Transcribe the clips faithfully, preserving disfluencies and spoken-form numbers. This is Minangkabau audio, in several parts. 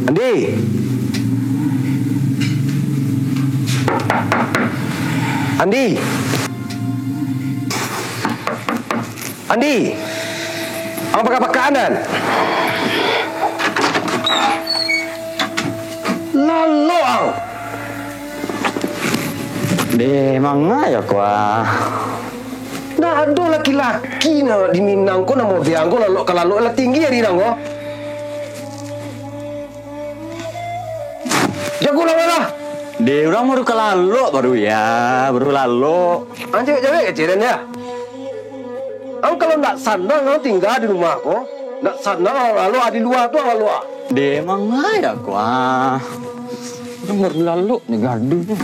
Andi! Andi! Andi! Ang pakai-pakai anan. Lalok ang! Deh, mangayo ko ah. Ndak ado laki-laki nan di Minang ko namo dek ang ko lalok ka lalok lah tinggi ari ang ko. Jago lah, lah. Deh, urang baru ka lalok baru ya, baru lalok. Ang cewek-cewek kecil ya. Ang kalau ndak sanang ang tingga di rumah ko, ndak sanang ang lalok di lua tu ang lalok. Deh, mangayo ko ah. Urang baru lalok ni gaduh ni.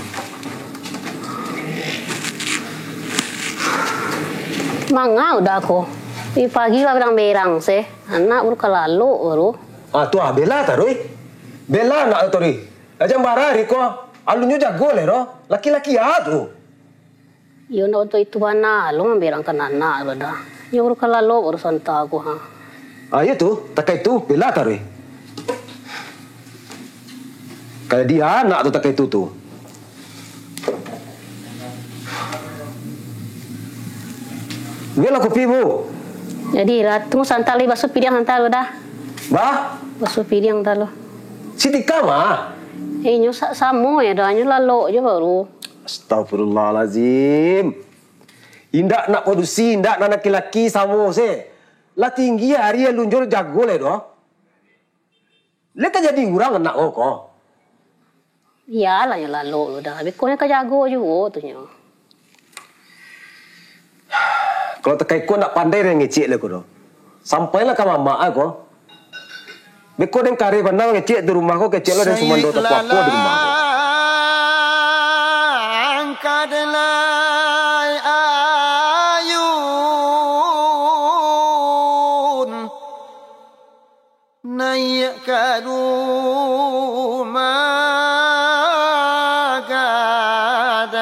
Manga udah ko. Di pagi lah berang-berang se. Anak baru ka lalok baru. Ah, tu ah, bela taruih. Bela anak tu taruih. Lah jam bara ari ko, alun nyo jago lai doh. Laki-laki ah tu. Iyo, ndak untuak itu bana lo mamberangkan anak lo dah. Iyo, baru ka lalok baru santa ko ha. Ah, iyo tu, takai tu, bela taruih. Kayak dia anak tu takai tu tu. Biarlah kopi, Bu. Jadi, lah, tunggu santa lai, basuah piriang santa lo dah. Bah? Basuah piriang santa lo. Si Tika mah? Eh, inyo sa-, samo ya dah, inyo lalok je baru. Astagfirullahalazim. Indak nak padusi, indak nak laki-laki samo se. Lah tinggi ari alun nyo jago lai doh. Lai ka jadi urang anak ko ko. Iyolah, nyo lalok lo dah. Beko nyo ka jago juo tu nyo. Kalau takai ko ndak pandai den ngecek lai ko doh. Sampailah ka mamak ai ko. Beko den kareh bana ngecek di rumah ko, kecek lo den sumando tapuako di rumah ko. Naiak ka rumah gadang.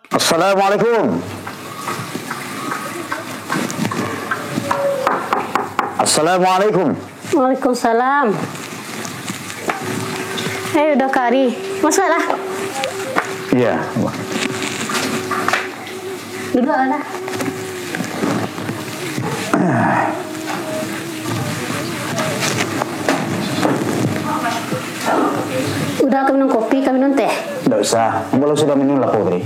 Assalamualaikum. Assalamualaikum. Waalaikumsalam. Eh, udah kari. Masuklah. Iya. Duduklah dah. Udah ka minum kopi, ka minum teh? Ndak usah. Ambo lah sudah minum lah kopi.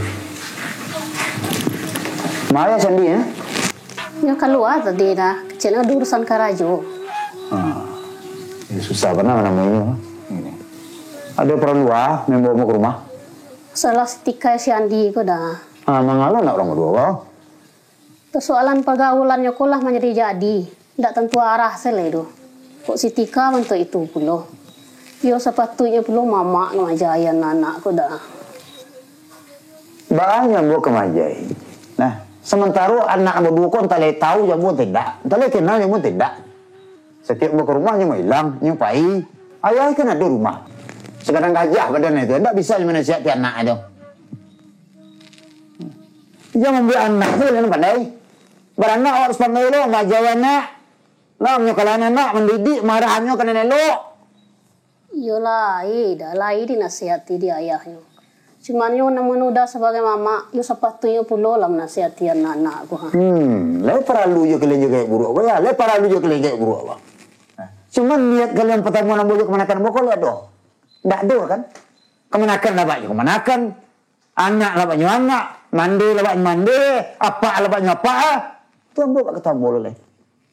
Maya Sandi, ya? Nyo kalua tadi dah. Keceknyo ado urusan karajo. Ah. Ya, susah bana namonyo. Ini. Ado paralu ah, mambawa ambo ka rumah? Salah si Tika si Andi ko dah. Ah, mangalo nak urang baduo ko? Persoalan pergaulannyo ko lah manjadi-jadi, ndak tantu arah se lai doh. Kok si Tika bantuak itu pulo? Iyo sapatuiknyo pulo mamak nan maaja anak-anak ko dah. Baa nyo ambo ka maaja. Nah, samantaro anak ambo duo ko antah lai tau jo ambo antah indak, antah lai kenal jo ambo antah indak. Satiok ambo ka rumah nyo mailang, nyo pai. Ayah kan ado rumah. Sagadang gajah badan itu, indak bisa nyo manasihati anak tu. Jan mambuek anak tu lah nan pandai. Baranak awak harus pandai lo, maaja anak. Lah, manyokolah anak, mandidik, maarahannyo ka nan elok. Iyo lai, dah lai dinasihati di ayahnyo. Cumannyo, namun udah sabagai mamak, iyo sapatuiknyo pulo lah manasihati anak-anak ko, ha. Hmm, lai paralu jo kalian jo gaek buruak ko, ya? Lai paralu jo kalian gaek buruak ko. Cuman niat kalian patamuan ambo jo kamanakan ambo ko lai ado? Ndak ado, kan? Kamanakan lah bak jo kamanakan. Anak lah banyo anak, mande lah banyo mande, apak lah banyo apak ah. Tu ambo bak kato ambo lo lai.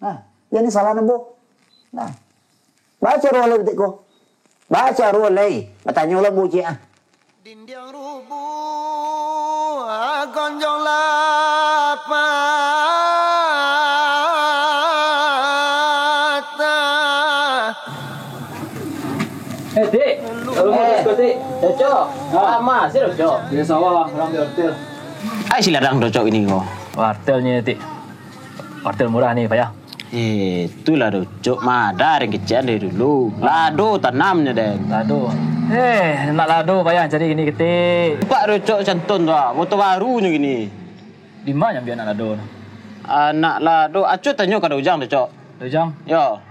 Nah, jadi salah ambo. Nah. Baco roh lai detik ko. Baco roh lai. Batanyo lah ambo ciek ah. Dindiang rubuah, gonjong lapatah. Eh, Dik. Kalau mau diskotik, cocok. Ah. Lama sih, cocok. Di sawah, orang di hotel. Ai, si ladang cocok ini ko. Wartelnya, Dik. Wartel murah nih, payah. Eh, itulah, Cok. Mada den kecek dari dulu. Lado tanamnyo, den. Lado. Eh, nak lado payah cari gini, Dik. Pak, Cok, cantun tu, ah. Motor baru nyo gini. Di mana ambil anak lado tu? Anak lado. Aco tanyo ka Ujang tu, Cok. Dojang? Yo.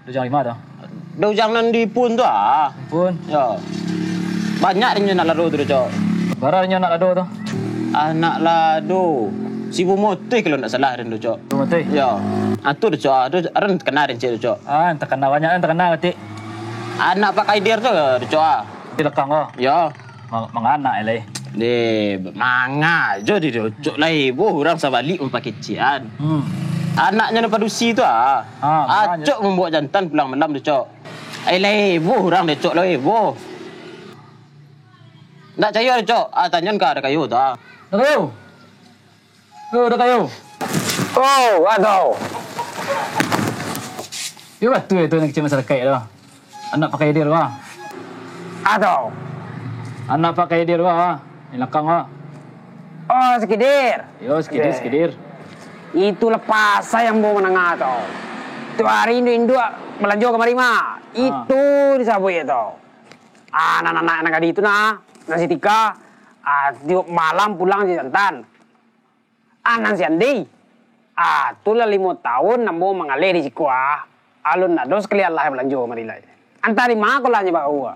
Dojang lima tu? Dojang nan di Pun tu ah. Pun? Yo. Banyak dinyo anak lado tu, Cok. Bara dinyo anak lado tu? Anak lado. Si Bumoteh kalau ndak salah den tu, Cok. Bumoteh? Yo. Ah, tu tu, Cok. Ah, tu aren takana den cek tu, Cok. Ah, takana banyak, takana batik. Anak Pak Kaidir tu, Cok ah. Di lakang ko? Yo. Ma-, manganak lai. Deh, manga jo di Cok lai. Boh urang sabalik mampakecian. Hmm. Anaknyo nan padusi tu ah. Ah, manga jo. Acok mambawa jantan pulang malam tu, Cok. Ai lai, boh urang deh, Cok lai, boh. Ndak cayo deh, Cok. Ah, tanyon ka Dakayo tu ah. Dakayo. Oh, Dakayo. Oh, Ato. Yo, batua itu nan kecil masyarakat tu. Anak Pak Kaidir tu ah. Ato. Anak Pak Kaidir tu ah. Di lakang ah. Oh, si Kidir. Yo, si Kidir, si Kidir. Itu lah pasai ambo mandanga tu. Tu hari induak-induak balanjo kamari mah. Ah. Itu disabuik tu. Ah, anak-anak nan gadi tu nah, nan si Tika, ah, tiok malam pulang jo jantan. Ah, nan si Andi. Ah, tu lah limo taun ambo mangaleh di siko ah. Alun ado sakali alah balanjo mari lai. Antah di ma ko lah nyo bawa.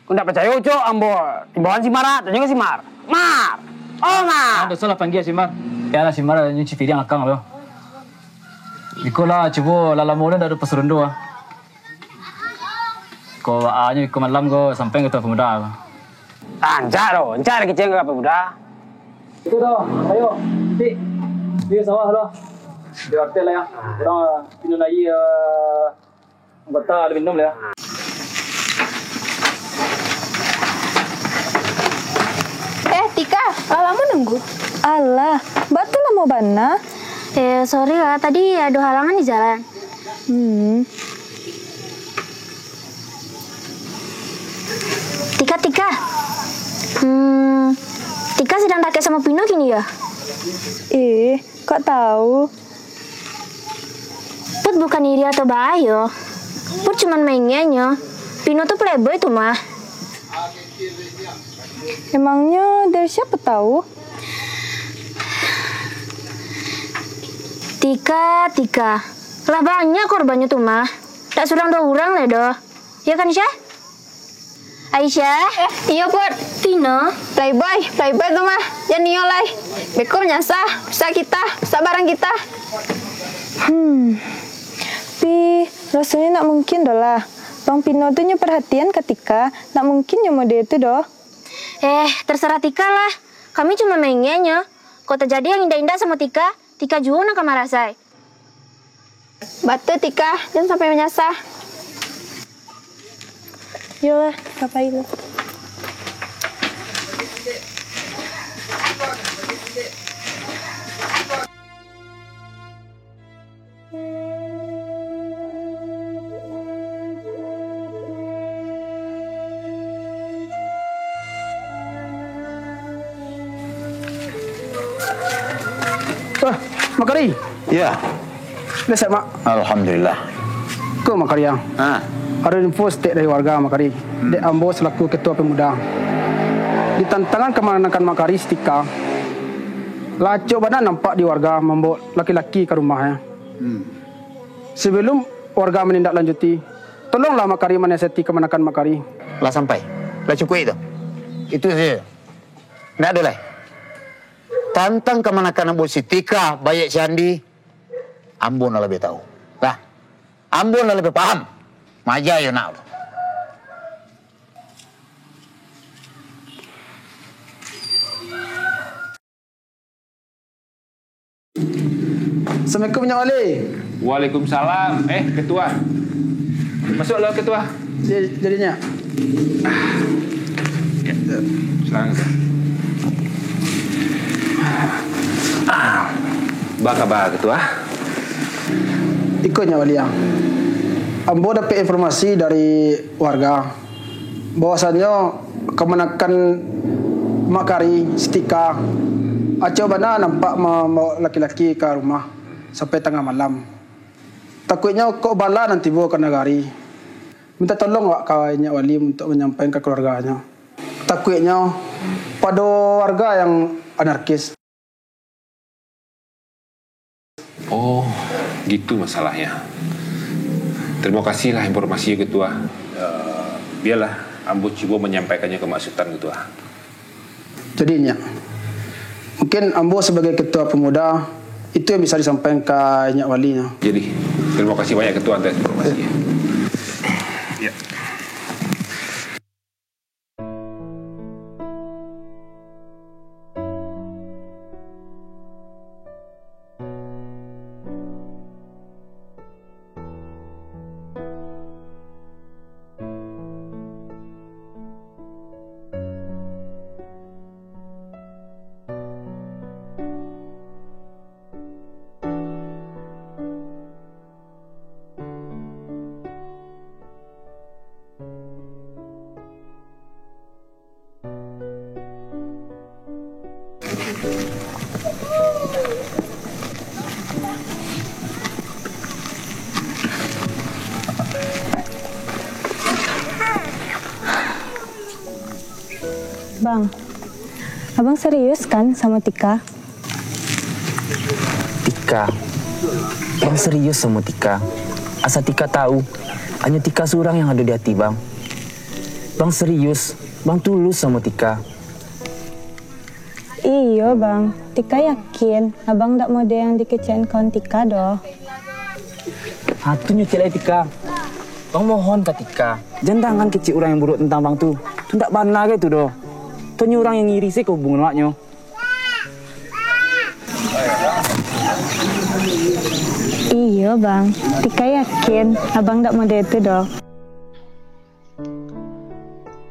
Kok ndak pacayo, Cok, ambo imbauan si Mar, tanyo ka si Mar. Mar! Oh, Mar! Ah, ndak usah lah panggia si Mar. Bialah si Mar nyo cipiriang akang tu. Iko lah, cubo lah lamo ndak ado pos rondo ah. Ko, ah, nyo iko malam ko sampai ka Ketua Pemuda ko. Rancak doh, rancak lah kecek ka Pemuda. Itu doh, ayo, Tik. Di sawah doh. Di hotel lah ya. Urang minum aia, eh, anggota aluminium lah ya. Eh, Tika, lah lamo nunggu? Alah, baa tu lamo bana? Eh, sorry lah, tadi ado halangan di jalan. Hmm. Tika, Tika. Hmm, Tika sadang dakek samo Pino kini yo? Eh, kok tau? Put bukan iri atau baa yo. Put cuman maingeknyo. Pino tu playboy tu mah. Emangnya dari siapa tahu? Tika, Tika. Lah banyak korbannyo tu mah. Tak surang dua urang lai doh. Ya kan, Syah? Aisyah? Eh, iyo, Put. Pino? Playboy, playboy tu mah. Jan iyo lai. Beko manyasah. Rusak kita, rusak barang kita. Hmm. Pi, rasanya nak mungkin doh lah. Bang Pino tu nyo perhatian ka Tika, nak mungkin nyo model tu doh. Eh, terserah Tika lah. Kami cuma maingeknyo. Kok tajadi yang indak-indak samo Tika, Tika juo nan ka marasai. Batua Tika, jan sampai manyasah. Yolah, ka pai lu. Wah, Mak Kari. Ya. Dah siap, Mak? Alhamdulillah. Ko, Mak Kari, ah. Ha. Ado info saketek dari warga, Mak Kari. Hmm. Dek ambo salaku ketua pemuda. Di tantangan kamanakan Mak Kari si Tika, lah acok bana nampak di warga mambaok laki-laki ka rumahnyo. Hmm. Sabalum warga manindaklanjuti, tolonglah Mak Kari manasihati kamanakan Mak Kari. Lah sampai. Lah cukuik itu. Itu sajo. Ndak ado lai. Tantang kamanakan ambo si Tika, baiak si Andi, ambo nan labiah tahu. Lah, ambo nan labiah paham. Maja yo nak. Assalamualaikum, Nyak Wali. Waalaikumsalam. Eh, Ketua. Masuklah, Ketua. Jadi, jadinyo. Ya. Silakan. Baa kaba, Ketua? Iko, Nyak Wali, ah. Ambo dapek informasi dari warga bahwasanyo kamanakan Mak Kari si Tika acok bana nampak mambaok laki-laki ka rumah sampai tangah malam. Takuiknyo kok bala nan tibo ka nagari. Minta tolong awak ka Nyak Wali untuak manyampaikan ka kaluarganyo. Takuiknyo pado warga yang anarkis. Oh, gitu masalahnya. Terima kasihlah informasi, Ketua. Eh, biarlah ambo cubo manyampaikannyo ka Mak Sutan, Ketua. Jadi, Nyak, mungkin ambo sabagai ketua pemuda, itu yang bisa disampaikan ka Nyak Wali, nyo. Jadi, terima kasih banyak, Ketua, atas informasi. Ya. Bang, abang serius kan samo Tika? Tika. Bang serius samo Tika. Asa Tika tahu, hanyo Tika surang yang ado di ati bang. Bang serius, bang tulus samo Tika. Iyo, bang. Tika yakin, abang dak mode yang dikecekan kawan Tika doh. Ha, tu nyo cek lai Tika. Bang mohon ka Tika, jan dangan kecek urang yang buruak tantang bang tu. Tu ndak bana gai tu doh. Tu hanyo urang yang ngiri se ka hubungan awaknyo. Iyo, bang. Tika yakin, abang dak mode tu doh.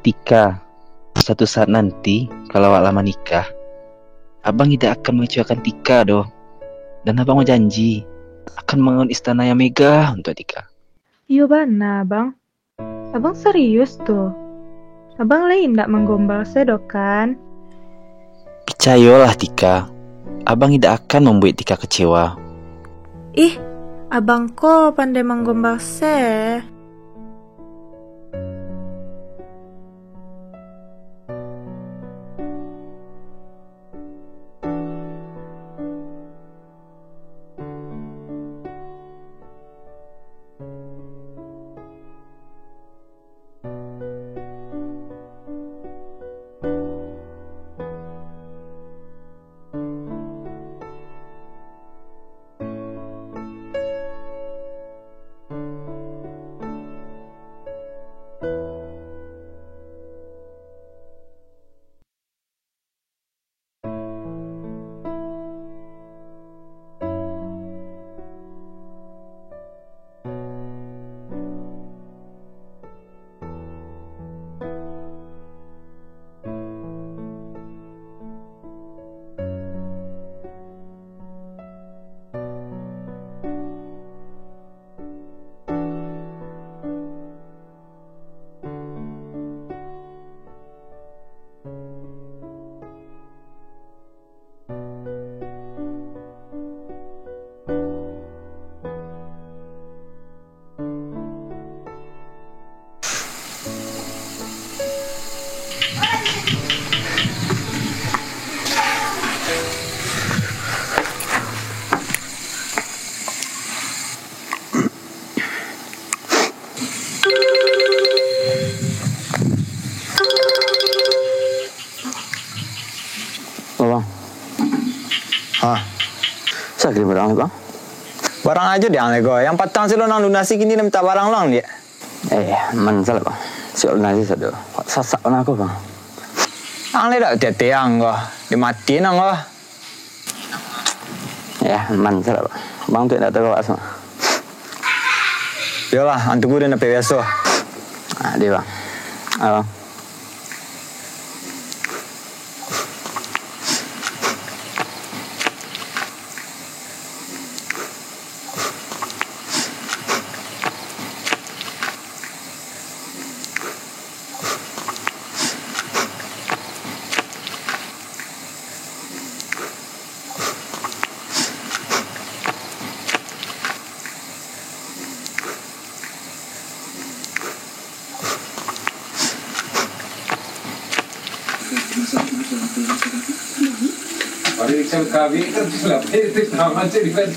Tika, suatu saat nanti, kalau awak lah manikah, abang indak akan mangecewakan Tika doh. Dan abang bajanji akan mambangun istana yang megah untuak Tika. Iyo bana, Bang. Abang serius tu. Abang lai indak manggombal se doh, kan? Picayolah, Tika. Abang indak akan mambuek Tika kecewa. Ih, abang ko pandai manggombal se. Abang. Hah? Sa kirim barang lai, Bang? Barang ajo dek ang lai ko. Yang patang silo nan lunasi, kini nan minta barang lo ang, Diak. Eh, man salah, Bang. Siap lunasi sado. Sasak bana ko, Bang. Ang lai dak ati-ati ang ko. Dimati ang ko. Ya, man salah, Bang. Bang tu indak tahu awak sama. Yolah, ang tunggu di nan biaso. Ah, dia, Bang. Ah, Bang.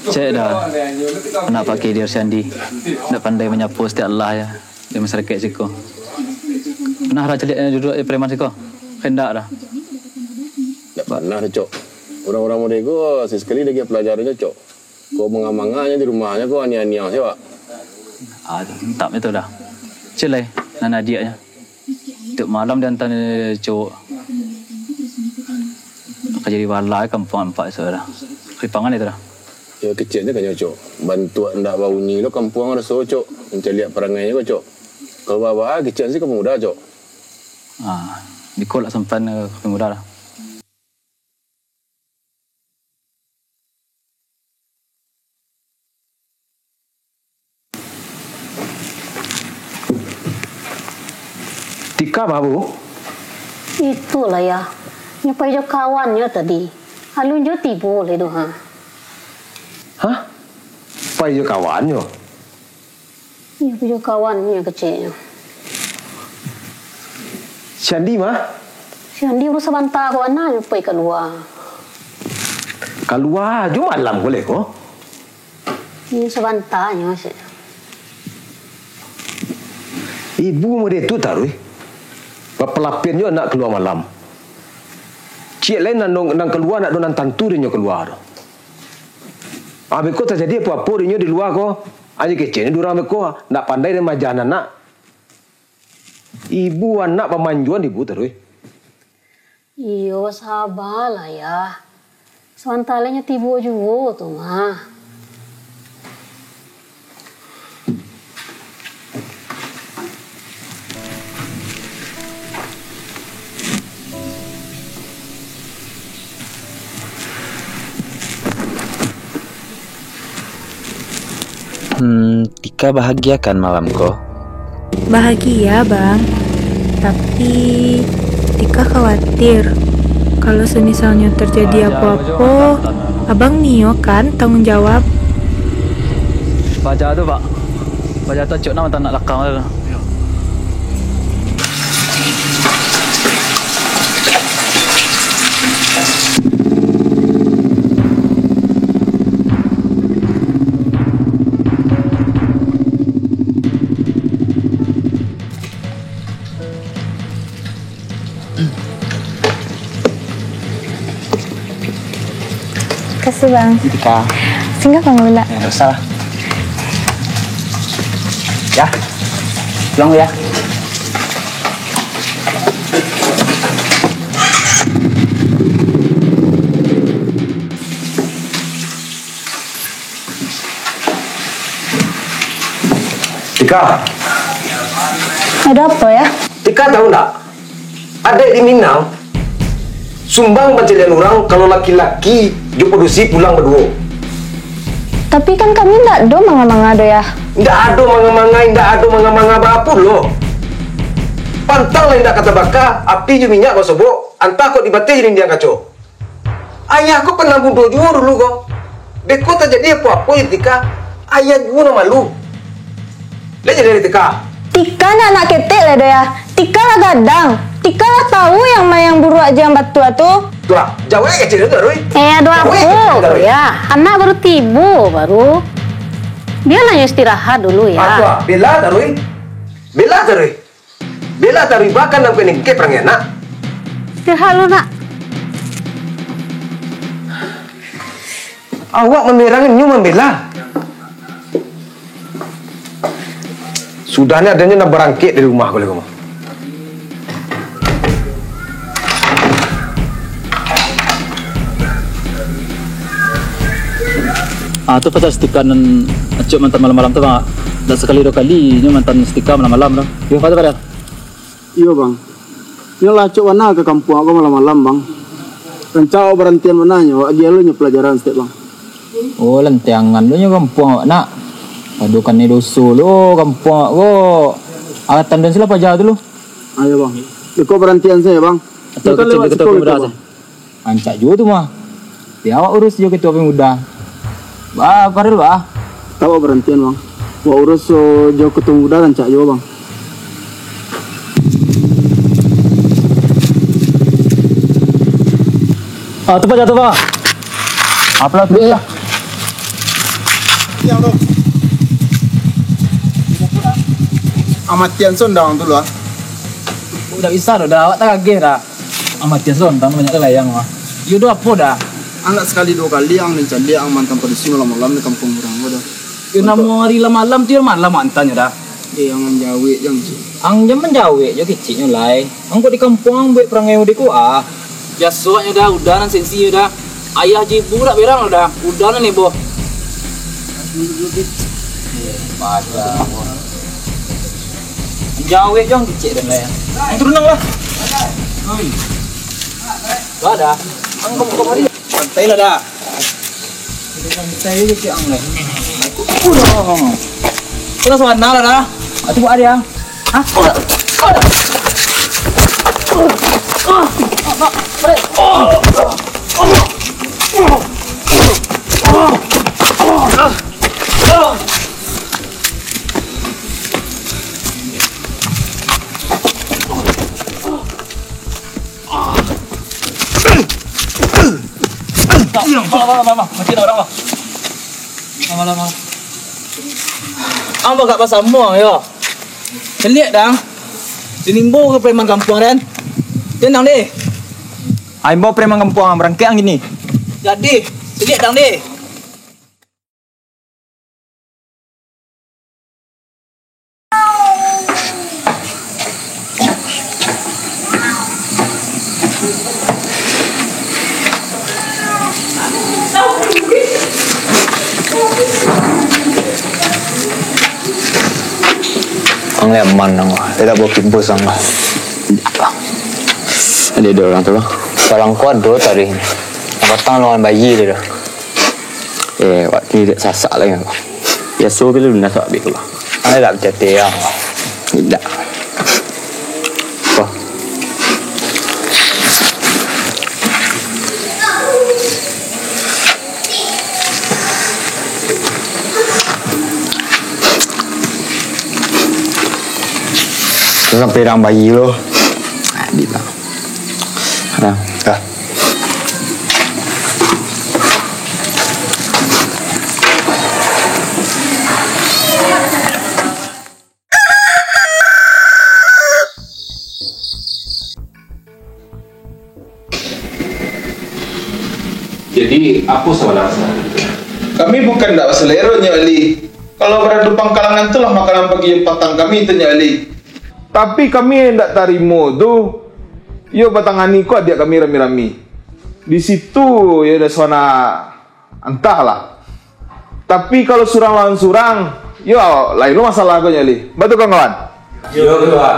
Cek dah, anak Pak Kidir Sandi, ndak pandai manyapo setiap Allah ya, di masyarakat siko. Pernah lah caliak duduak di preman siko? Kendak dah. Ndak pernah doh, Cok. Urang-urang model ko, sasekali lai palajaran nyo, Cok. Ko manga-manganyo di rumahnyo ko aniah-aniah se, Pak. Ah, entah itu dah. Cek lai, nan adiaknyo. Tiok malam diantaan cowok. Ka jadi bala kampuang ampak esok dah. Ripangan itu dah. Yo, kecek tu kan, Cok. Bantuak ndak baunyi lo kampuang raso, Cok. Mancaliak parangai ko, Cok. Kalau baa-baa, kecek si ka pemuda, Cok. Ah, dikolak sampan ka pemuda lah. Tika, Babu? Itulah, Yah. Nyo pai jo kawannyo tadi. Alun jo tibo lai doh, ha. Hah? Pai jo kawannyo? Iyo, pai jo kawannyo keceknyo. Si Andi mah? Si Andi urus sabanta ko, anaknyo pai kalua. Kalua jo malam ko lai ko? Iyo, sabantanyo, Cek. Ibu model tu taruih. Bapalapian jo anak kalua malam. Ciek lai nan, nan kalua, ndak ado nan tantu dek nyo kalua tu. Ah, beko tajadi apo-apo dek nyo di lua ko, anyo keceknyo di urang beko, ndak pandai den maaja anak. Ibu anak pamanjuan ibu taruih. Iyo, sabalah, Yah. Sabanta lai nyo tibo juo tu mah. Hmm, Tika bahagia kan malam ko? Bahagia, Bang. Tapi, Tika khawatir. Kalau samisalnyo terjadi apo-apo, Abang nio kan tanggung jawab? Baja tu, Pak. Baja tu acok nak mantang nak lakang tu. Makasih, Bang. Tika. Singgah, Bang, dulu. Ya, ndak usah lah. Ya. Pulang dulu ya. Tika. Ada apa, ya? Tika tahu ndak? Adaik di Minang, sumbang pancaliakan urang kalau laki-laki jo padusi pulang baduo. Tapi kan kami ndak ado manga-manga doh, Yah. Ndak ado manga-manga, ndak ado manga-manga baa pulo. Pantang lah indak ka tabaka, api jo minyak basobok, antah kok dibateh jo dindiang kaco. Ayah ko pernah budo juo dulu ko. Beko tajadi apo-apo jo Tika, ayah juo nan malu. Lai jadi Tika. Tika ndak anak ketek lai doh, Yah. Tika lah gadang. Tika lah tahu yang ma yang buruak jo yang batua tu. Tuah, jawek kecil tu, Rui. Eh, ado apo, Yah? Anak baru tibo, baru. Bialah nyo istirahat dulu, Yah. Ah, tuah, bela, Rui. Bela, Rui. Bela taruih bakan nan kuek nengkek parangai anak. Istirahat lu, Nak. Awak mamerang inyo mambela. Sudah ni adonyo nak barangkek dari rumah ko lai ko mah. Ah, tu pasal si Tika nan acok mantan malam-malam tu, Bang. Dak sakali duo kali inyo mantan si Tika malam-malam tu. Yo, apo tu, Pada? Iyo, Bang. Nyo lah acok bana ka kampuang ko malam-malam, Bang. Rancak awak barantian bana nyo, awak agiah lo nyo palajaran saketek, Bang. Oh, lantiangan lo nyo kampuang awak, Nak. Pado kanai doso lo kampuang awak ko. Alah tando silah paja tu lo. Ayo, Bang. Iko barantian sajo, Bang. Atau iko lewat siko, Bang. Rancak juo tu mah. Bia awak urus jo ketua pemuda. Bah, Faril, bah. Awak barantian, Bang. Awak urus, eh, jo ketua pemuda rancak juo, Bang. Ah, tu, Pak, jatuh, Pak. Apolah tu lah. Amatian sondang tu lah. Ndak bisa doh, dah. Awak tagah dah. Amatian sondang banyak layang mah. Yo doh, apo dah? Anak sakali duo kali ang dicaliak ang mantan padusi malam-malam di kampuang urang ko doh. Yo, namo ari lah malam tu, yo malam antanyo dah. Eh, ang manjawek jan, Cik. Ang jan manjawek jo keceknyo lai. Ang kok di kampuang ang buek parangai model ko, ah. Biaso nyo dah, udah nan sensi nyo dah. Ayah jo ibu dak berang lo dah. Udah nan heboh. Pada. Manjawek jo ang kecek dan lai. Ang turun ang lah. Oi. Dah dah. Ang kamu kemari. Santai lah dah. Santai je, Cik Ang, lah. Udah. Udah, suana lah dah. Atu buat dia. Hah? Udah. Udah. Lama, lama, lama. Masih ada orang, Bang. Lama, lama. Ang bagak basamo, yo. Caliak, dang. Sinimbo ke preman kampuang, den? Tenang, deh. Ai, imbau preman kampuang, barangkek ang kini. Jadi, caliak, dang, deh. Ang liaman ang, dia tak bawa kimpus ang. Ada dua orang tu lah. Salang kuat tu tadi. Patang lawan bayi dia dah. Eh, wak ni dek sasak lai. Biaso ke lu nak sasak abih tu lah. Ai, dak bacateh, ah. Indak. Wah. Sampai rang bayi lo. Adik lah. Nah, dah. Jadi, apo sabananyo? Kami bukan ndak basalero, Nyo Ali. Kalau baradu pangkalangan tu lah makanan pagi jo patang kami tu, Nyo Ali. Tapi kami ndak tarimo tu, iyo batangani ko adiak kami rami-rami. Di situ iyo dah suana antahlah. Tapi kalau surang lawan surang, yo lain lo masalah ko, Nyo Ali. Batua, kawan-kawan? Yo, Ketua.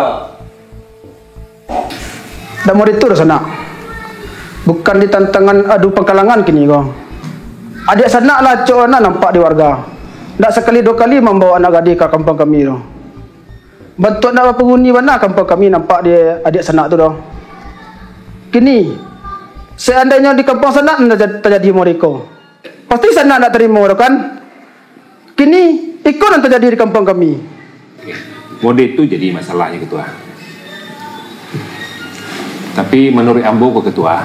Ndak mau ditur sanak. Bukan di tantangan adu pangkalangan kini ko. Adiak sanak lah acok anak nampak di warga. Ndak sakali duo kali mambawa anak gadih ka kampuang kami tu. Bantuak ndak bapanguni bana kampuang kami nampak di adiak sanak tu doh. Kini, seandainyo di kampuang sanak nan taja-, tajadi modeko, pasti sanak ndak tarimo doh kan? Kini, iko nan tajadi di kampuang kami. Model tu jadi masalahnyo, Ketua. Tapi manuruik ambo ko, Ketua,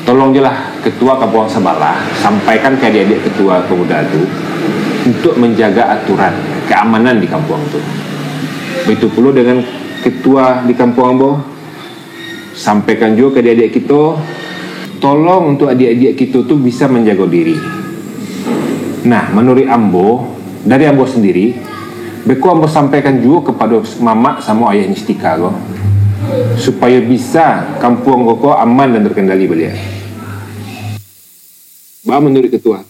tolong jelah Ketua kampuang sabalah sampaikan ka adiak-adiak Ketua Pemuda tu untuak manjaga aturan kaamanan di kampuang tu. Baitu pulo dengan Ketua di kampuang ambo, sampaikan juo ka adiak-adiak kito, tolong untuak adiak-adiak kito tu bisa manjago diri. Nah, manuruik ambo, dari ambo sandiri, beko ambo sampaikan juo kapado mamak samo ayah Nistika ko, supayo bisa kampuang ko, ko aman dan terkendali baliak. Baa manuruik Ketua?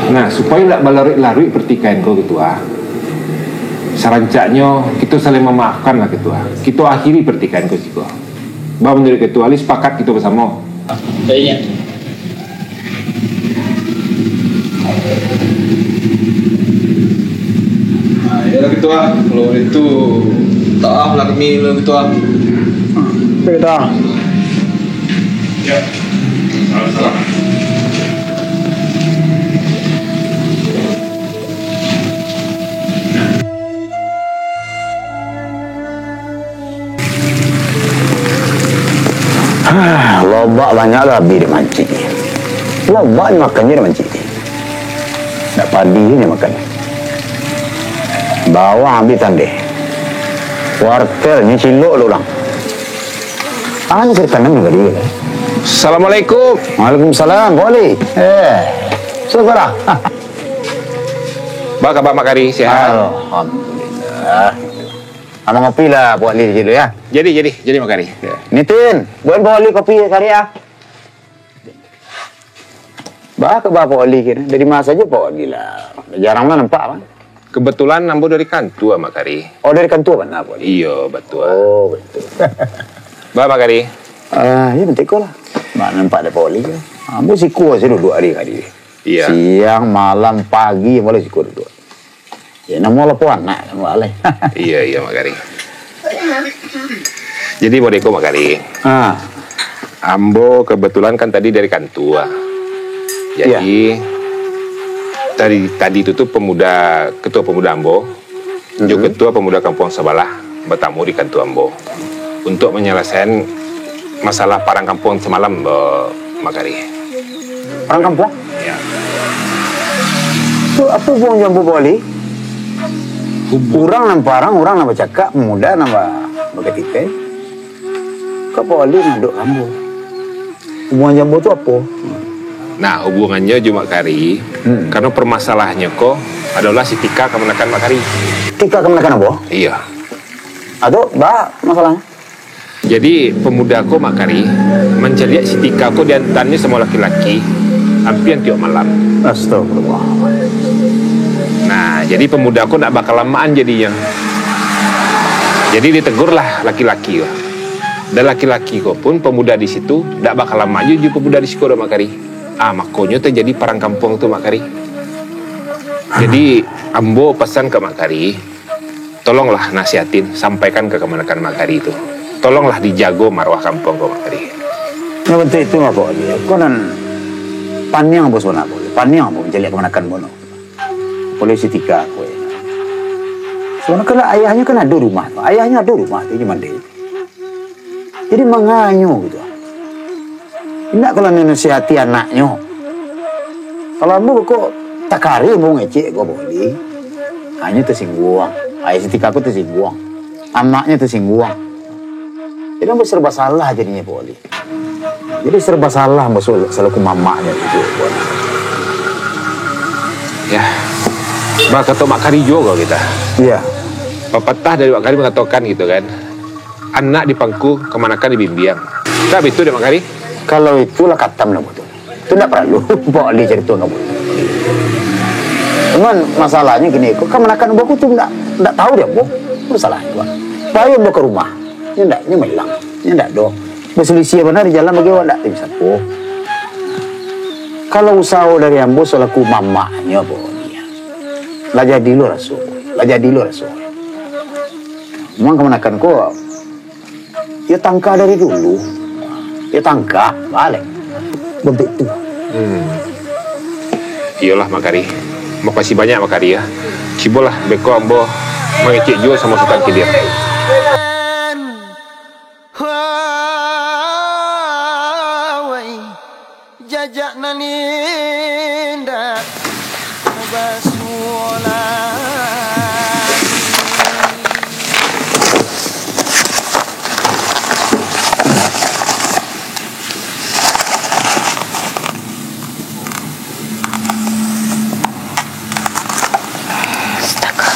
Nah, supayo indak balaruik-laruik pertikaian ko, Ketua. Sarancaknyo kito saling mamaafkanlah, Ketua. Kito akhiri pertikaian ko siko. Baa manuruik Ketua, lai sepakat kito basamo? Baiknyo. Nah, iyolah, Ketua. Kalau itu, maaflah kami lo, Ketua. Oke, Ketua. Ya. Salam-salam. Ah, loba Wak banyak lah abih di mancik ni. Lah banyak makan je di mancik ni. Nak padi je makan. Bawang abih tandeh. Wartel ni cilok lo urang. Tangan ni cerita nang tadi. Assalamualaikum. Waalaikumsalam. Boleh. Eh. Sudah. Ba kabar Mak Kari, sihat? Alhamdulillah. Abang ngopi lah, Pak Wali, dulu ya. Jadi, jadi, jadi Mak Kari. Nitin, buat Pak Wali kopi kari ya. Bah, ke Pak Wali kira. Dari mana saja Pak Wali lah. Jarang lah nampak, Bang. Kebetulan ambo dari kantua, Mak Kari. Oh, dari kantua mana, Pak Wali? Iyo, betul. Oh, betul. Bah, Mak Kari. Ah, ya, betul ko lah. Mak nampak ada Pak Wali ke? Ambo siko saya duduk hari tadi. Iya. Siang, malam, pagi, malam siko duduk. Ya, namo lah po anak, namo alai. Iya, iya, Mak Kari. Jadi, modeko, Mak Kari. Ah. Ambo kebetulan kan tadi dari kantua. Iya. Jadi, tadi, tadi tu, tu pemuda, ketua pemuda ambo, jo ketua pemuda kampuang sabalah batamu di kantua ambo. Untuak manyalasaian masalah parang kampuang samalam, Mak Kari. Parang kampuang? Ya. Tu apo hubungan jo ambo, Pak Wali? Hubung- Urang nan parang, urang nan bacakak, muda nan ba-, bakatikai. Kok Pak Wali ngadok ambo? Hubungan jo ambo tu apo? Nah, hubungannyo jo Mak Kari, karano permasalahannyo ko adolah si Tika kamanakan Mak Kari. Tika kamanakan ambo? Iya. Ado, ba, masalahnyo? Jadi, pemuda ko, Mak Kari, mancaliak si Tika ko diantannyo samo laki-laki, ampia tiok malam. Astagfirullah. Nah, jadi pemuda ko ndak bakalamaan jadinyo. Jadi, ditegurlah laki-laki ko. Dan laki-laki ko pun, pemuda di situ, ndak bakalamaan juo jo pemuda di siko doh, Mak Kari. Ah, makonyo tajadi parang kampuang tu, Mak Kari. Jadi, ambo pasan ka Mak Kari, tolonglah nasihatin, sampaikan ka kamanakan Mak Kari tu. Tolonglah dijago maruah kampuang ko, Mak Kari. Nan pantiang itu, Mak Kari. Ko nan paniang ambo sabana ko. Paniang ambo mancaliak kamanakan ko. Polisi Tika ko. Sabana kan ayahnyo kan ado rumah tu. Ayahnyo ado rumah tu, cuman deh. Jadi, manganyo gitu. Indak kalau nanasihati anaknyo. Kalau ambo kok takari ambo ngecek kok boleh. Hanyo tersingguang. Ayah si Tika ko tersingguang. Amaknyo tersingguang. Jadi, ambo serba salah jadinyo, Pak Wali. Jadi, serba salah ambo sel-, selaku mamaknyo gitu, Pak Wali. Ya. Bakato Mak Kari juo kalau kita. Iya. Papatah dari Mak Kari mangatokan gitu kan. Anak dipangku, kamanakan dibimbiang. Ndak bitu dek Mak Kari? Kalau itu lah katam lah, Bang. Itu ndak paralu Pak Wali carito ka ambo. Cuman masalahnyo gini, kok kamanakan ambo ko tu ndak, ndak tahu dek ambo. Apo salahnyo, Bang? Pai ambo ka rumah. Nyo ndak, nyo mailang. Nyo ndak doh. Basalisiah bana di jalan bagi awak ndak tahu sapo. Kalau usaho dari ambo salaku mamaknyo, Bang, lah jadi lo raso. Lah jadi lo raso. Memang kamanakan ko, yo tangka dari dulu. Yo tangka, baleh. Babitu. Hmm. Iyolah, Mak Kari. Makasih banyak, Mak Kari, ya. Cubolah, beko ambo mangecek juo samo Sutan Kidir. Wai, jajak nan indak basuo lai. Astaga.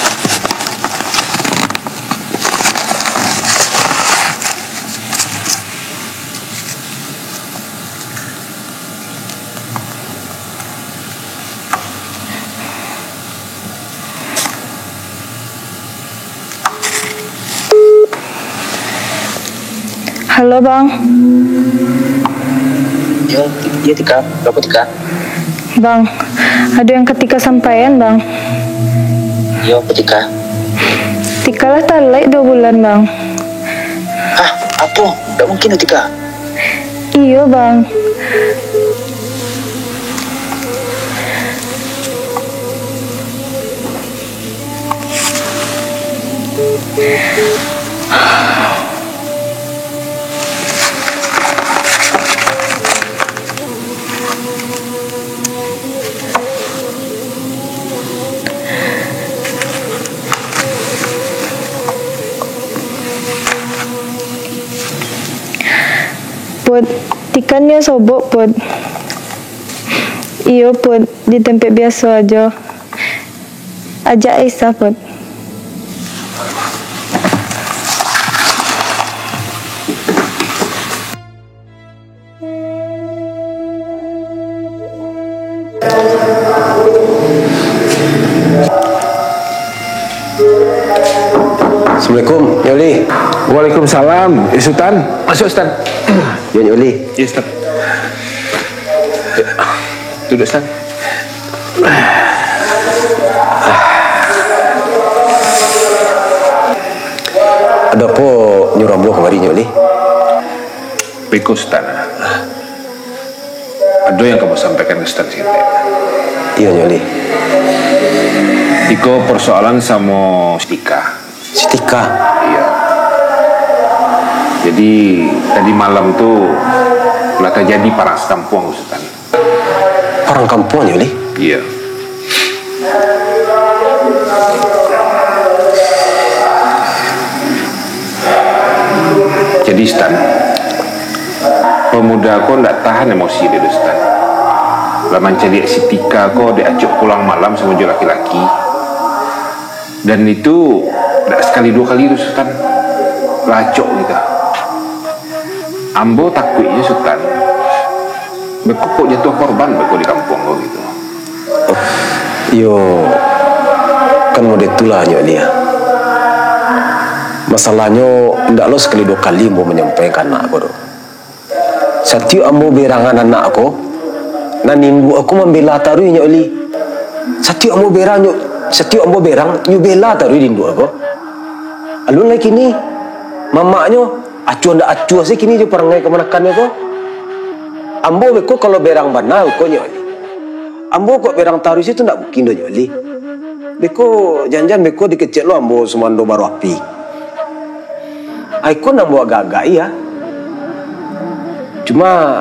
Halo, Bang. Yo, yo, Tika. Apo, Tika? Bang, ado yang ka Tika sampaian, Bang. Yo, apo, Tika? Tika lah talaik duo bulan, Bang. Hah? Apo? Ndak mungkin, Tika. Iyo, Bang. Put, tikannyo sobok, Put. Iyo, Put, di tampek biaso ajo. Ajak Aisyah, Put. Assalamualaikum, Nyok Li. Waalaikumsalam. Eh, Sutan. Masuk, Sutan. Ya, Nyok Li. Ya, Sutan. Duduk, Sutan. Ado apo nyuruah ambo kamari, Nyok Li? Beko, Sutan. Ado yang ka ambo sampaikan ka Sutan saketek. Iyo, Nyok Li. Iko persoalan samo Sitika. Sitika? Iyo. Jadi, tadi malam tu lah tajadi parang sakampuang, Sutan. Parang kampuang, Nyok Li? Iyo. Jadi, Sutan, pemuda ko ndak tahan emosi dia tu, Sutan. Lah mancaliak Sitika ko dek acok pulang malam samo jo laki-laki. Dan itu ndak sakali duo kali tu, Sutan. Lah acok gitu. Ambo takuiknyo, Sutan, beko kok jatuah korban beko di kampuang ko gitu. Iyo, kan model tu lah, Nyok Li, ah. Masalahnyo, indak lo sakali duo kali ambo manyampaikan ka anak ko tu. Satiok ambo berang anak ko, nan induak ko mambela taruih, Nyok Li. Satiok ambo berang, Nyok, satiok ambo berang, nyo bela taruih induak ko. Alun lai kini, mamaknyo acuah ndak acuah se kini jo parangai kamanakannyo ko. Ambo beko kalau berang bana ko, Nyok Li. Ambo kok berang taruih se tu ndak mungkin doh, Nyok Li. Beko, jan-jan beko dikecek lo ambo sumando barapi. Ai ko nan ambo agak-agak, iyo. Cuma,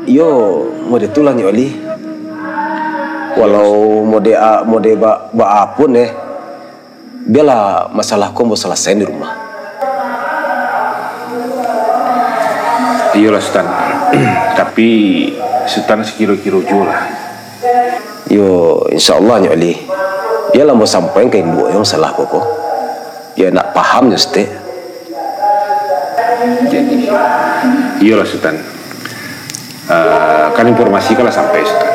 iyo, model tu lah, Nyok Li. Walau model a-, model ba-, baa pun, eh, bialah masalah ko ambo salasaian di rumah. Iyolah, Sutan. Tapi, Sutan sakiro-kiro juo lah. Yo, insya Allah, Nyok Li. Bialah ambo sampaian ka induak yang salah ko ko. Yo, nak paham nyo saketek. Jadi, iyolah, Sutan. Eh, kan informasi kan lah sampai, Sutan.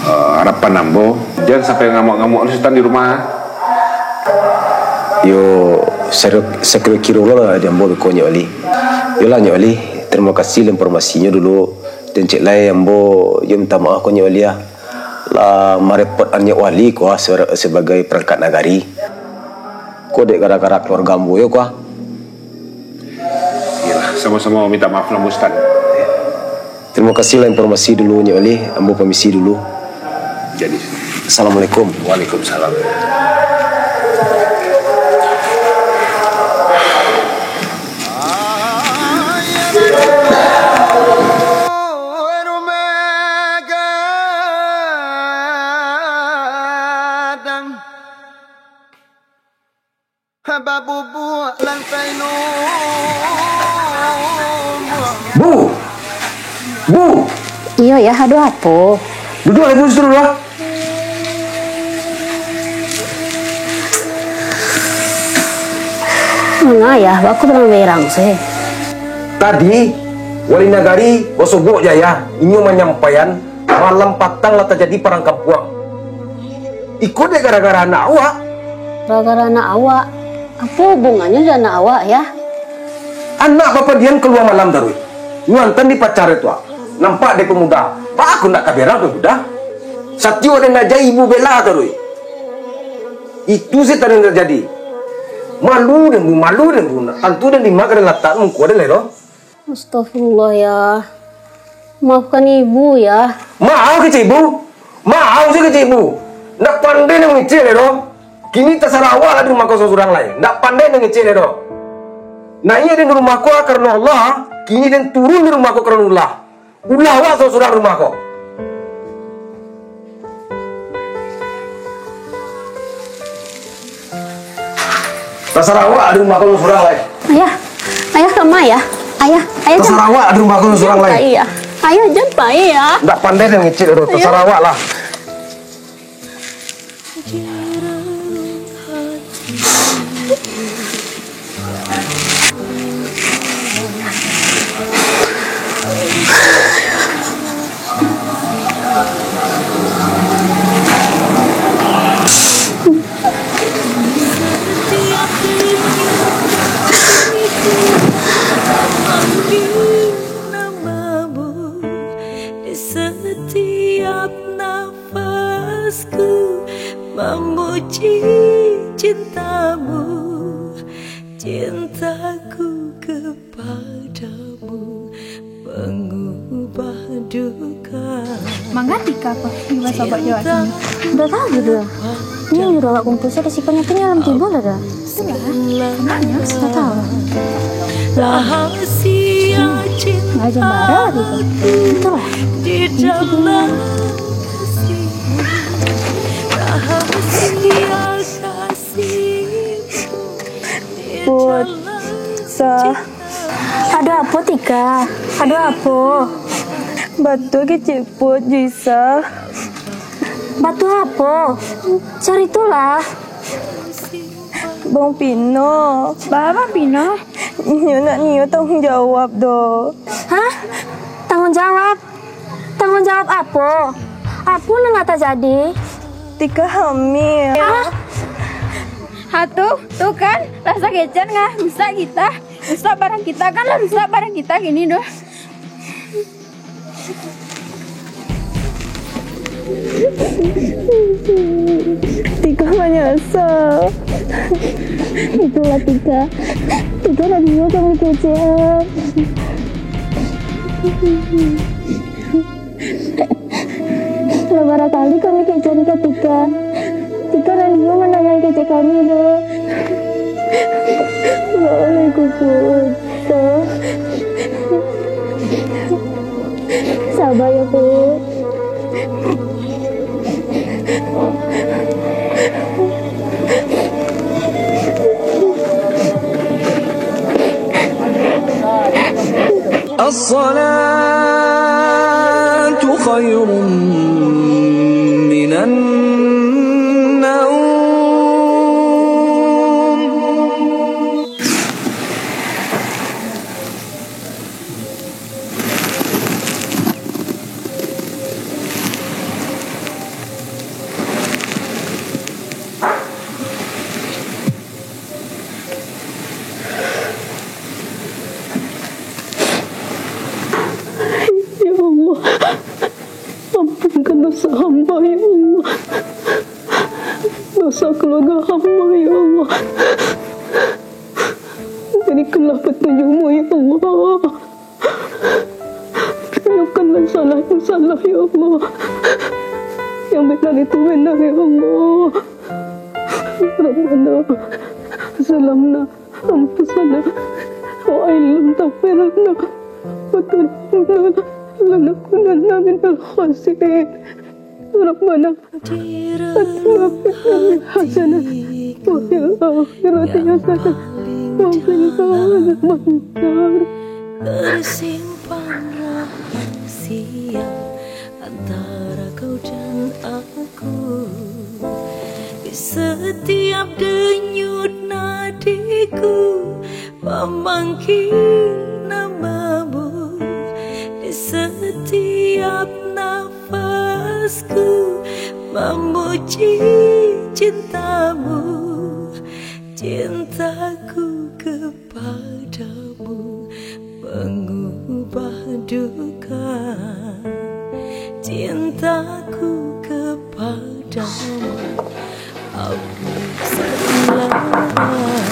Eh, harapan ambo, jan sampai ngamuk-ngamuk lo Sutan di rumah. Yo, sare-, sakiro-kiro lo lah di ambo beko, Nyok Li. Yolah, Nyok Li, tarimo kasih lah informasinyo dulu. Dan cek lai ambo yo minta maaf ko, Nyok Li, ah. Lah marepotkan Nyok Wali ko, ah, se-, sabagai perangkat nagari. Ko dek gara-gara keluarga ambo yo ko, ah. Iyolah, samo-samo minta maaf lah, Sutan. Tarimo kasih lah informasi dulu, Nyok Wali. Ambo pamisi dulu. Jadi. Assalamualaikum. Waalaikumsalam. Babubuak lantai lumbuang. Bu! Bu! Iyo, Yah, ado apo? Duduaklah, Bu, situ dulu, ah. Manga, Yah, baa kok tarang berang se? Tadi, Wali Nagari basobok jo Ayah, inyo manyampaian, malam patang lah tajadi parang kampuang. Iko dek gara-gara anak awak. Gara-gara anak awak? Apo hubungannyo jo anak awak, Yah? Anak bapadian kalua malam taruih. Nyo antaan dek pacar tu, ah. Nampak dek pamuda. Baa kok ndak ka berang pamuda? Satiok den ajak ibu bela taruih. Itu se tadi nan tajadi. Malu den, Bu, malu den, Bu. Tantu den di ma ka den latak muko den lai doh. Astagfirullah, Yah. Maafkan ibu, Yah. Maaf kecek ibu. Maaf se kecek ibu. Ndak pandai den mangecek lai doh. Kini tasarah awak lah di rumah ko surang-surang lai. Ndak pandai den mangecek lai doh. Naiak den di rumah ko karano Allah, kini den turun di rumah ko karano ulah. Ulah awak surang-surang rumah ko. Tasarah awak di rumah ko surang lai. Ayah, Ayah ka ma, Yah? Ayah, ayah, jan. Tasarawa di rumah ko surang lai. Ayah. Ayah, jan pai, Ayah. Ndak pandai den ngecek tu, tasarawa lah. Setiap nafasku memuji cintamu, cintaku kepadamu mengubah duka. Manga Tika ko, ibo sahabat jo awak kini? Ndak tahu doh. Nyo nyuruah awak kumpua, sudah sifatnyo tu nyo alam tibo lah doh. Itulah, kenanya? Ndak tahu. Rahasia cinta. Itulah. Di dalam hatimu. Rahasia kasihmu. Put, Sa. Ado apo, Tika? Ado apo? Batua kecek Put jo Isa. Batua apo? Caritolah. Bang Pino. Ba, Bang Pino? Inyo nak nio tanggung jawab doh. Hah? Tanggung jawab? Tanggung jawab apo? Apo nan lah tajadi? Tika hamil. Hah? Ha tu, tu kan, lah sakecen ngah, rusak kita. Rusak barang kita kan, lah rusak barang kita kini doh. Tika manyasal. Itulah Tika. Tika radio kami kecekan. Lah bara kali kami kecekan ka Tika. Tika radio mandanga kecek kami doh. Waalaikumsalam. Saba yo, Put. الصلاة خير من النوم. Ya Allah, ampunkan dosa hamba, ya Allah. Dosa keluarga hamba, ya Allah. Berikanlah petunjuk-Mu, ya Allah. Tunjukkanlah salah yang salah, ya Allah. Yang benar itu benar, ya Allah. Rabbana, zalamna anfusana, wa illam taghfir lana wa tarhamna, lanakunanna minal khasirin. Rabbana, atina fid dunya hasanah, wa fil akhirati hasanah, wa qina adzabannar. Tersimpan rahasia antara kau dan aku. Di setiap denyut nadiku, memanggil nama-Mu. Di setiap nafasku, memuji cinta-Mu. Cintaku kepadamu mengubah duka. Cintaku kepadamu, aku salah.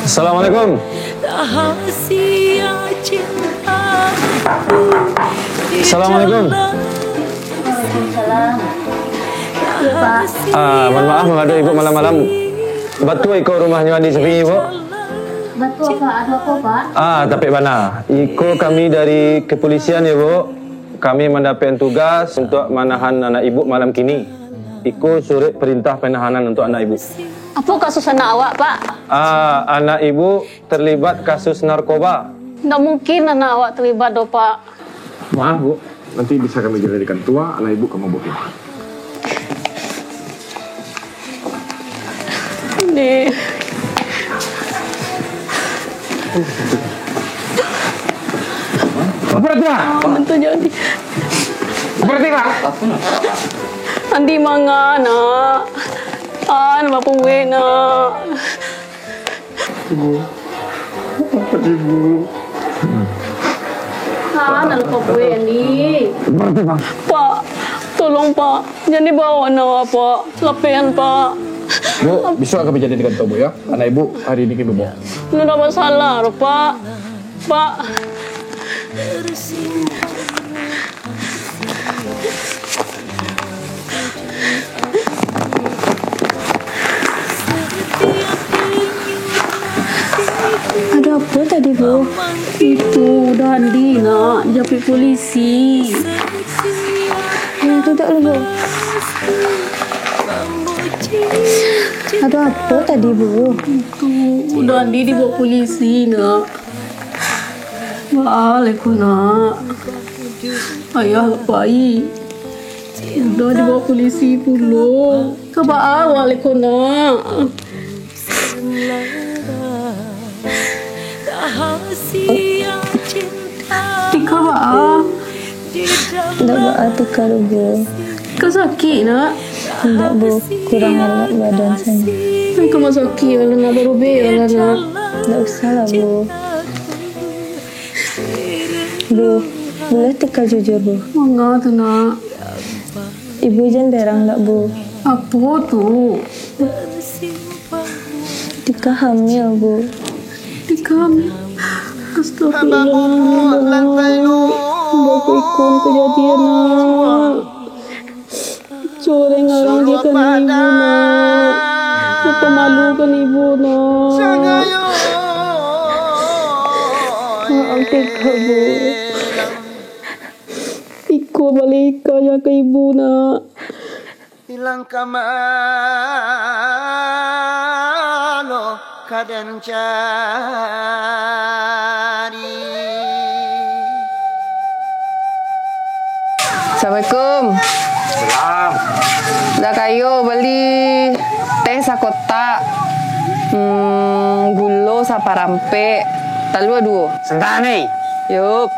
Assalamualaikum. Rahasia cintaku di Assalamualaikum. Dalam Waalaikumsalam. Iya, Pak. Ah, mohon maaf mangado ibu malam-malam. Batua iko rumahnyo di samping ibu? Batua, Pak. Ado apo, Pak? Ah, tapek bana. Iko kami dari kepolisian, ya, Bu. Kami mandapek tugas untuak manahan anak ibu malam kini. Iko surat perintah penahanan untuak anak ibu. Apo kasus anak awak, Pak? Ah, anak ibu terlibat kasus narkoba. Ndak mungkin anak awak talibat doh, Pak. Maaf, Bu. Nanti bisa kami jalani kantua, anak ibu kami bawa pulang. Dek. Apa tu, Mak? Bantu jadi. Apa tu, Mak? Andi manga, nak. An, bapuek, nak. Ibu. Apa, Ibu? Ah, nak lupa kue ni. Berarti, Bang. Pak, tolong, Pak. Jan dibawa anak, Pak. Lapehan, Pak. Bu, besok kami jadi dengan Bu, ya. Anak ibu hari ini kami bawa. Ini dah masalah, Pak. Pak. Ada apa tadi, Bu? Itu, udah Andi, nak, dijapik polisi. Ya, duduk dulu. Ada apa tadi, Bu? Itu, udah Andi dibawa polisi, nak. Baa lai ko, nak. Ayah lah pai. Udah dibawa polisi pulo. Ka baa awak lai ko, nak? Tika baa? Ndak baa Tika doh, Bu. Tika sakik, nak? Ndak, Bu. Kurang elok badan sajo. Tika mah sakik, alah, nak barubek, alah, nak. Ndak usah lah, Bu. Bu, buliah Tika jujur, Bu? Manga tu, nak? Ibu jan berang ndak, Bu? Apo tu? Tika hamil, Bu. Tika hamil? Astagfirullah, Bu. Bapak ikon kejadian, nak. Coreng arang di kandang ibu, nak. Mapamalukan ibu, nak. Maafkan Tika, Bu. Iko balika jo ka ibu, nak. Ilang ka mano ka den cari. Assalamualaikum. Salam. Dakayo bali teh sakotak, mm, gulo saparampek, talua duo. Santa ni. Yup.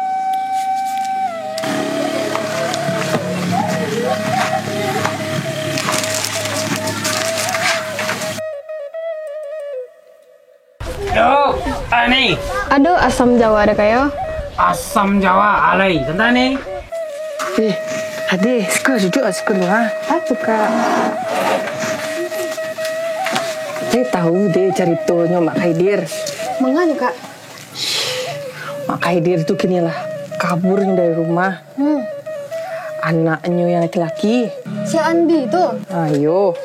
Yo, ah, ni. Ado asam jawa Dakayo? Asam jawa, alai. Santa ni. Eh, Ade, siko duduak lah, siko dulu, ha. Apo, Kak? Ade tahu deh caritonyo Mak Kaidir. Manganyo, Kak? Mak Kaidir tu kini lah kabur dari rumah. Hmm. Anaknyo yang laki-laki. Si Andi tu? Ayo.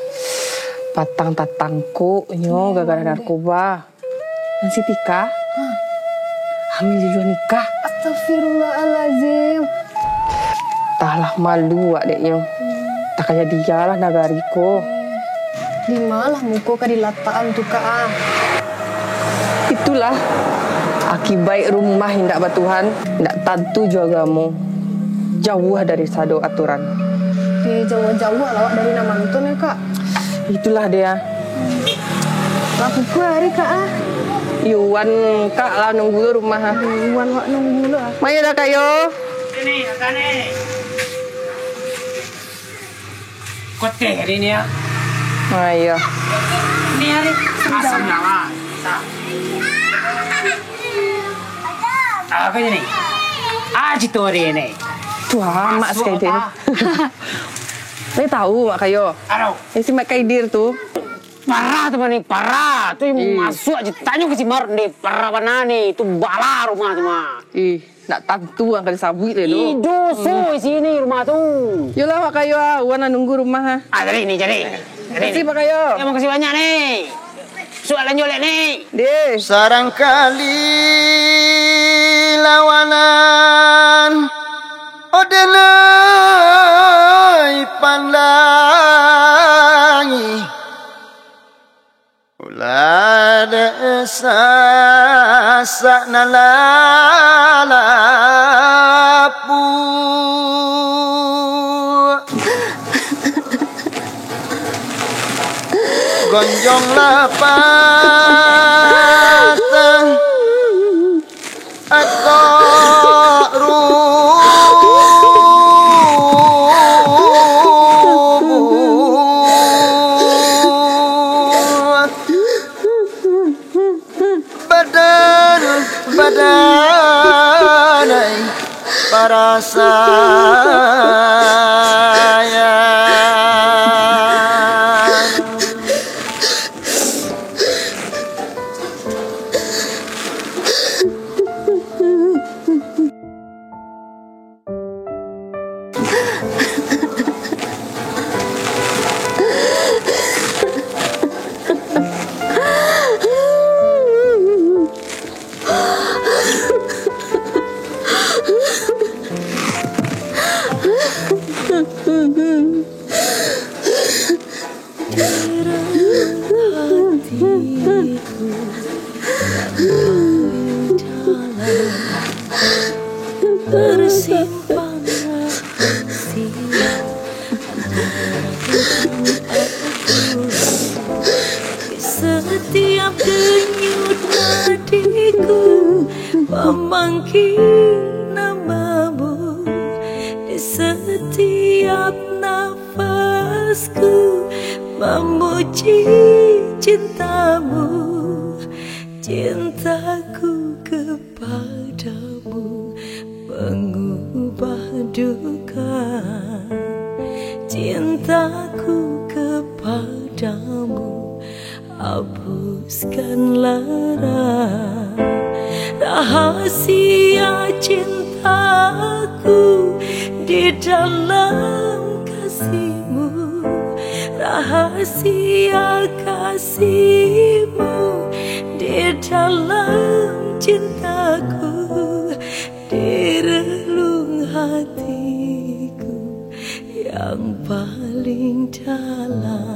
Patang tatangkoknyo gara-gara narkoba. Nan si Tika. Hah? Hamil di lua nikah. Astagfirullahalazim. Entahlah malu awak deknyo. Hmm. Takah jadi iyalah nagari ko. Di ma lah muko ka dilatakan tu, Kak, ah? Itulah akibaik rumah indak batuhan, indak tantu jo agamo, jauah dari sado aturan. Di jauah-jauah lah awak dari nan mantun yo, Kak. Itulah dia. Lah pukua hari, Kak, ah. Iyo, wan Kak lah nunggu lo rumah, ah. Wan wak nunggu lo, ah. Mayo dah, Kak, yo. Sini, Kak, ni. Koteh hari ni, ah. Ah, iyo. Ni hari. Asam nyawa. Sa. Ah, apa ni? Ah, cito hari ni. Tu amak sakali tu. Ni tahu, Mak Kayo. Aduh. Ni si Mak Kaidir tu. Parah tu, Mak, ni. Parah. Tu masuak ceritanya ke si Marun ni. Parah bana ni. Tu bala rumah tu, Mak. Ih. Ndak tantu ang ka disabuik lai tu. Ido so isi ni rumah tu. Yolah, Mak Kayo, ah. Wan lah nunggu rumah, ah. Ah, jadi ni, jadi. Jadi. Makasih, Mak Kayo. Ya, makasih banyak ni. Suak lanjut lek ni. Deh. Sarangkali lawanan, oh, denai pandangi. Ulah Dek sasak nan lalapu, gonjong lah patah. Atok rubuh, badan, badan, ai, parasaian. Di dalam hatiku, yang paling dalam, tersimpan rahasia antara dirimu aku. Di setiap denyut nadiku, memanggil namamu. Di setiap nafas nafasku memuji cintamu, cintaku kepadamu mengubah duka, cintaku kepadamu hapuskan lara. Rahasia cintaku di dalam kasihmu, rahasia kasihmu di dalam cintaku, di relung hatiku yang paling dalam.